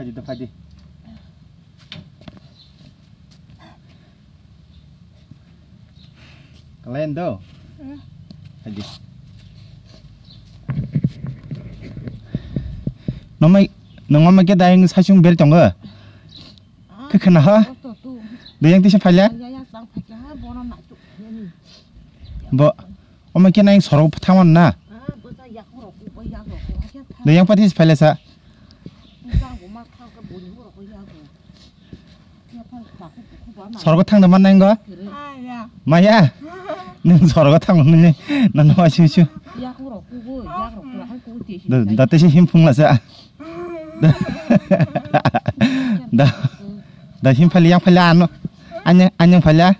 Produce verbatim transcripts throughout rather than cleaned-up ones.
Phaidi do, phaidi. Kalen do. Phaidi. Nomai, nongma ke daing sasung beri tongo. Khe khna ha? Dayang tisa phaila? Bo, omo khe naing sorok thaman na? Dayang pati phaila sa? Sorgo thangna man nang go? Maya? Nung sorgo thang nung ni, nang no asu su. Da, da te si him phung la sa. Da, da, da him phali yang phali ano. Anyang, anyang phali a.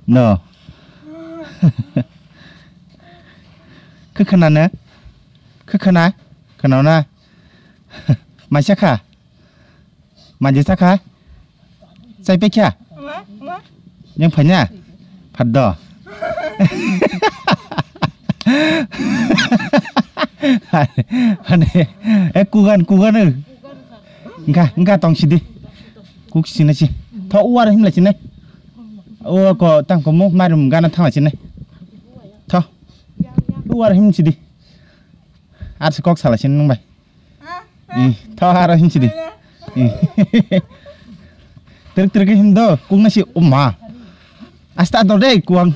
No. Khe khna ne? Khe khna? Khna na? Maisa kha? Maji sa kha? Chai pe kha? Yang phanya? Phaddo. Hane, e kugan, kugan. Engka, engka tong sidi. Kuk sina si. Tho uar him la sini. O ko tang ko mo marum gana thang la sini. Tho. Uar him sidi. Ar si kok sala sini nung bai. Ih, tho aro him sidi. Ih. Trik trik him do, kuk na si uma. Asta dor dei kuang.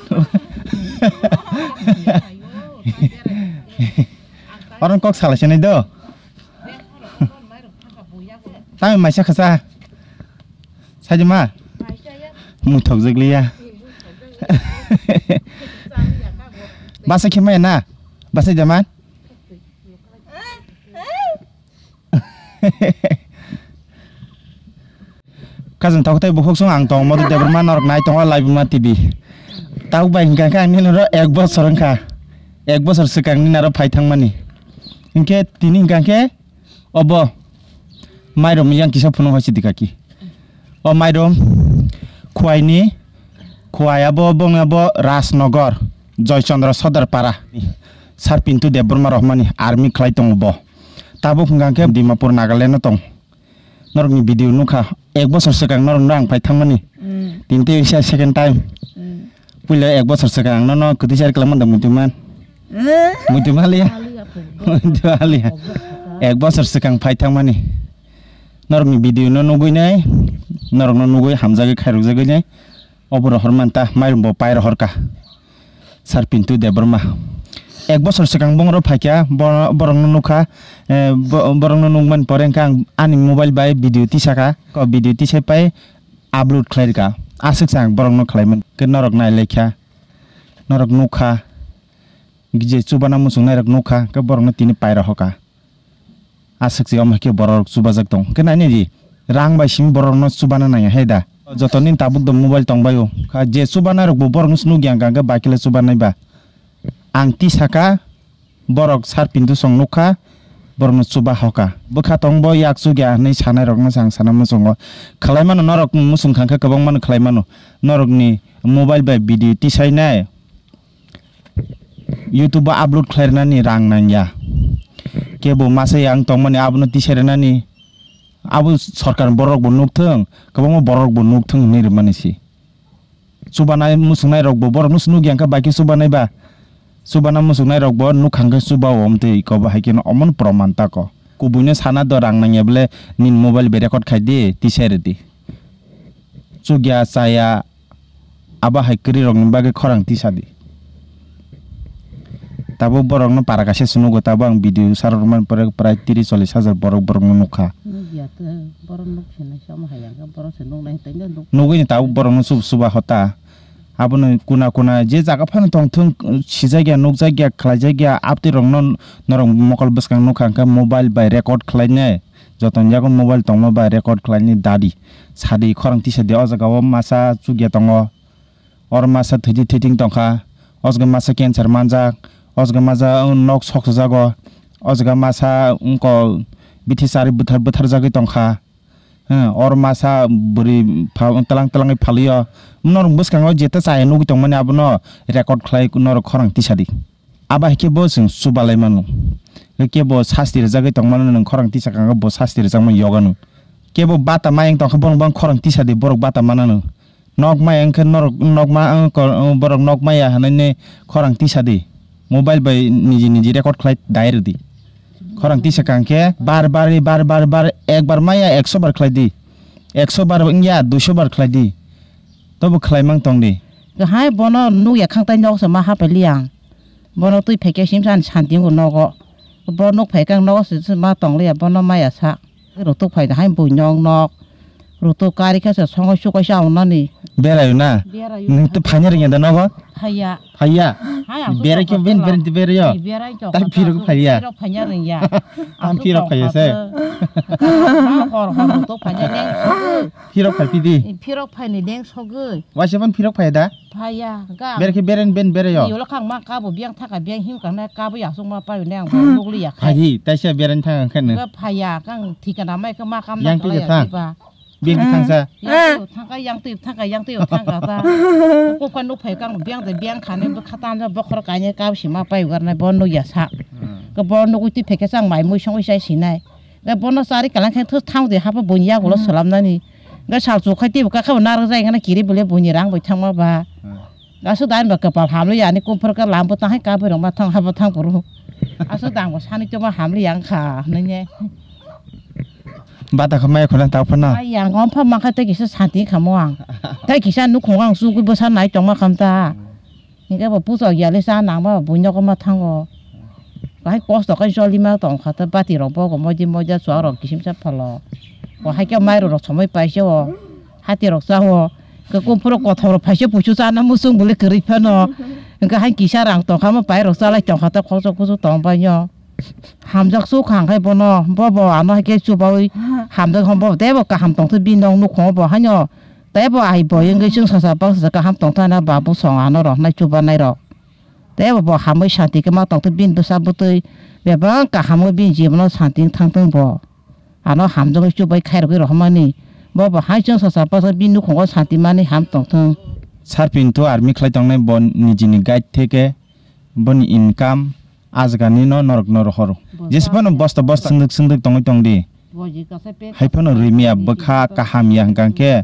Orang kok sala sini do. Tami maisa khasa. Sajima. Muthok jaglia. Basa khimaya na. Basa jaman. Kajang tok tei bukhuk song ang tong modo Debbarma norok nai tongo Laibuma T V. Tabuk bai hingka khe ang nini oro ek bosor wngkha. Ek bosor swkang nini aro phai thangmani. Hinkhe tini hingka khe obo mairum yang kisa phunuk hai sidi kaki. O mairum Khwaini, Khwai abo bongni abo Rajnagar, Joychandra Sodar Para, Sar Pintu Debbarma rohmani army khlai tongo bo. Tabuk hingka khe Dimapur, Nagaland o tong. Norokni video nukha, ek bosor swkang norokno ang phai thangmani. Mm. Tini tei bisa second time. Mm. Puila ek bosor swkang ang nono kwtwi sari kwlangma da muitu man. Eh? Muitu maliya. Maliya po. Muitu maliya. Ek bosor swkang phai thangmani. Norokni video no nugui nai, norokno nugui hamjagwi khairokjagwi nai. Obo rohor manta, mairum bo pai rohor ka. Sar Pintu Debbarma. Ek bosor swkang bongro phaikha, bo-, borokno nukha, eh, bo-, borokno nukmani pore hwnkhe ang ani mobile bai video tisakha. Ko video tisai pai upload khlai rwkha. Aswk se ang borokno khlaiman. Khe norok nai laikha. Norok nukha. Je chubana muchung nairok nukha. Khe borokno tini pai rohor ka. Aswk se omo hai khe borok rok chubajak tong. Khe nainai di, rang bai simi borok no chubana nang ya hai da. Joto ni tabuk do mobile tong bai o. Kha je chubana rok bo borok no se nukya hwnkha khe bai khe le chubanai ba. Ang tisaka borok Sar Pintu song nukha, borok no chuba hoka. Bwkha tong bo yak chukya hinwi sanai rok no se ang sana muchungo. Khlai mano norok muchung thang khe kwbang mano khlai mano. Norok ni mobile bai video tisai nai. YouTube o upload khlai rwnani rang nang ya. Kebo masa yang tongmani abono tisai rwnani. Abo sorkar borok bo nukthung, kwbangma borok bo nukthung hinwi rwmani si. Chubanai muchungnai rok bo borok no se nukya hwnkhe bai khe chubanai ba. Chubana muchungnai rok bo nukha hwnkhe chuba o, omtwi iko bo hai kheno omono proman tako. Kubui no sana do rang nang ya bole nini mobile bai record khai di, tisai rwdi. Chukya chaya. Abo hai kwrwi rokni bagwi khorang tisadi. Tabuk borokno para kaisa se nugo, tabuk ang video sarok rwmani pore prai tris chollish hajar borok borokno nukha. Nukya tei borok nuk sinai se omo hai ang khe borok se nuknai tei nuk. Nugwi ni tabuk borokno chuba chuba hota. Abono kuna kuna je jaga phano tongthung, sijakya, nukjakya, khlaijakya, abtwi rokno norok mokol bwskang nukha hwnkhe mobile bai record khlainai. Jotono yago mobile tongma bai record khlainai dadi. Sadi khorang tisadi o jaga o masa chukya tongo. Oro masa thwitwi thwitwng tongkha, o jaga masa cancer manjak, o jaga masa nok sokjago, o jaga masa wngkol bithi chari bwthar bwtharjagwi tongkha, hmm, oro masa bwrwi pha-, tlang tlangwi phalio. Norok bwskango jeta chaya nugwi tongmani abono record khlai norok khorang tisadi. Abo hai khe bo chwng chubalai mano. Hwnkhe bo sasti rwjagwi tongmano nwng khorang tisa kangkhe bo sasti rwjakma yoga nw. Kebo bata mayang tongkha borok bang khorang tisa di borok bata manano. Nok maya wngkhe norok nok ma, ang kor-, borok nok maya hwnwi ne khorang tisa di. Mobile bai niji niji record khlai dai rwdi. Khorang tisa kangkhe bar bar bar bar bar ekbar maya ekso bar khlai di. Ekso bar wngya duiso bar khlai di. Tobo khlai mang tong di. Hai bono nukya khang tai nok se ma hapai liya ang. Bono twi phaikhe simsa ani santi wngkha nogo. Bo nuk phaikhe ang nogo se ma tong liya bono maya sa. Rutuk phai da hai buino nok. Rutuk kari khe se songo sukai sa wngnani. Berayo na? Berayo. Nwng to phanya rwngya da nogo? Phaiya. Phaiya? Hai, ang Berai khe ben berai to berayo? Berai to Tai phirok phaiya? Phirok phanya rwngya. Ang phirok phaiya se? Hor hor rutuk phanya leng sogwi. Phirok phai pidi? Phirok phaini leng sogwi. Waisa ban phirok phaiya da? Phaiya, ga. Bere khe beren ben bere yo. Yolo khang ma kabo biang thaka biang him kana kabo ya sung ma payo ne ang bo lugli ya khai. Phaji, taisa beren thang ang khan. Ga phaiya, kang thikana mai ka ma kam Yang na twi kala ya thang. Tiba. Biang thang sa. Yang twi thang ka, yang twi thang ka, yang twi thang ka ta. Ko ka nuk phai kang biang de biang khane bo khata na bokhor kaine kabo si ma payo gar na bo nuk ya sa. Ga bo nuk twi pheke sang mai mui song sai sinai. Ga bono sari kalang khe thus thang de habo bunya gulo salam nani. Ga sal chu khai twi ka kha na rang jai ngana kiri bole bunya rang bo thang ma ba. Gasu dan ba kapal hamle ya ni kumpur ka lampu tang hai kabu rong ma thang habo thang puru. Asu dang bo sani to ma hamle yang kha nanye. Bata kha mai khona ta phana. Ai yang om pha ma kha te kisa santi kha mo ang. Tai kisa nukhung ang su ku bwsa nai tong ma kham ta. Hingke bo puso ya le sa nang ma bui nogo ma thango. Bahai kosto kai joli ma tong kha ta bati rok bogo moidi moida chwang rok kisim sa phalo. Bo hai khe mai rok somoi paise o. Hati rok cha o. Ke kumpuro kothom rok phaise puisu chana musung bole kwrwi phano. Hingke hai kisa rang tong kha ma pai rok chalai tong kha ta khosok khosok tong bai no. Hamjak su khang khai bono. Bo bo ano hai khe chubaui hamjak hom bo tei bo kaham tong thai bini nok nukhung bo haino. Tei bo ai bo wngwi chwng sasa baksa kaham tong thana ba bosong ano rok nai chubanai rok. Tei bo, bo hamwi santi khe ma tongthok bini bwsa bwtwi bebak kaham wngwi bini jibono santi wng thangthwng bo. Ano hamjagwi chubai khairogwi rohormani. Bo bo hai chwng sasa bwsa bini nukhungo santi manwi ham tongthwng. Sarpinto army khlai tongnai bo nijini guide theke boni income ajagani no norok no rohoro. Jesi phano bosta bosta swndwk swndwk tongwi tongdi. Hai phano rwimiya bwkha kaham ya hwnkha khe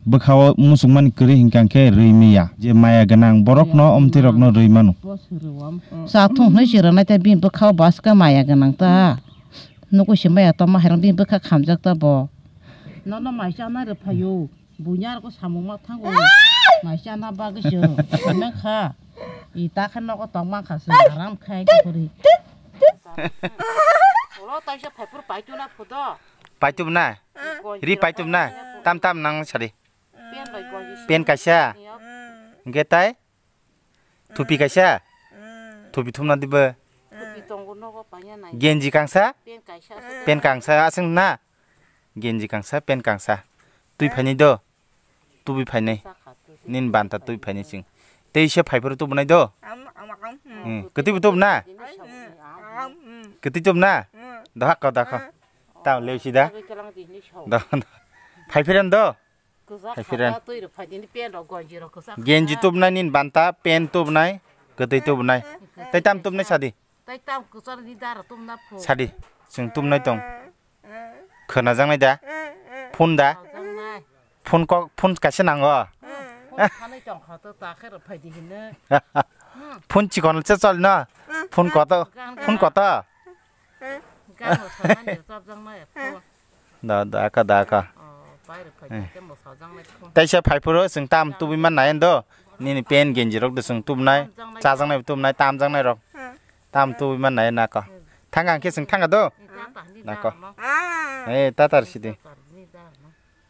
bwkha o muchungmani kwrwi hwnkha khe rwimiya. Je maya gwnang borokno omtwi rokno rwi mano. Cha thung hwnwi se rwnai tei bini bwkha o baska maya gwnang ta. Nukui se maya tongma hai rok bini bwkha khamjak ta bo. Nono mai chanai rw phaio. Buinya rok samung ma thango. Mai chana bagwi se. Meng kha. I ta khe nogo tong mang kha se. Aram khai ta kori. Ulo taisa phaipur paituna phudo. Paitubna? Ri paitubna? Tam tam nang sadi. Pen bai goi. Pen kaisa. Hingke tai? Thupi kaisa? Thupi thumna dibo? Thupi tongo nogo paina nai. Genji kangsa? Pen kaisa. Pen kangsa aswng na? Genji kangsa, pen kangsa. Twi phainai do? Tubui phainai. Nini banta twi phainai chwng. Tei se phaipuru tubunai do? Hmm, kwtwi bo tubuna? Kwtwi tubuna? Dohak ko, dohak ko. Tamo leusi da? Do, do. Phaiphirano do? Hai phiran. Genji tubnai nini banta, pen tubnai, kwtwi tubnai. Tei tam tubnai sadi? Sadi, chwng tubnai tong. Khwnajaknai da? Phone da? Phone kok, phone kaisa nango? Phone chikon se chol no? Phone koto? Phone koto? Da, da, ka, da, ka. Taisa phaipuro chwng tam tubui man nai do. Nini pen genji rok do chwng tubnai, chajaknai tubnai, tamjaknai rok. Tam tubui man nai na ko. Thang ang khe chwng thang do. Na ko. Eh, tatar sidi.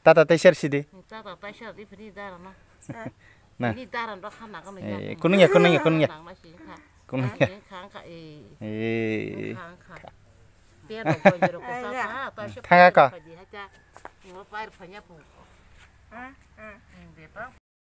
Tata taisar sidi. Tata taisar di phini dara no. Na. Ni dara no khana ko ni. Eh, kunung ya, kunung ya, kunung ya. Nang na si kha. Kunung ya. Khang kha, eh. Eh. Khang kha. Dia ro ko jero ko sa kha, taisar. Thanga ko. Ngo pair phanya pu.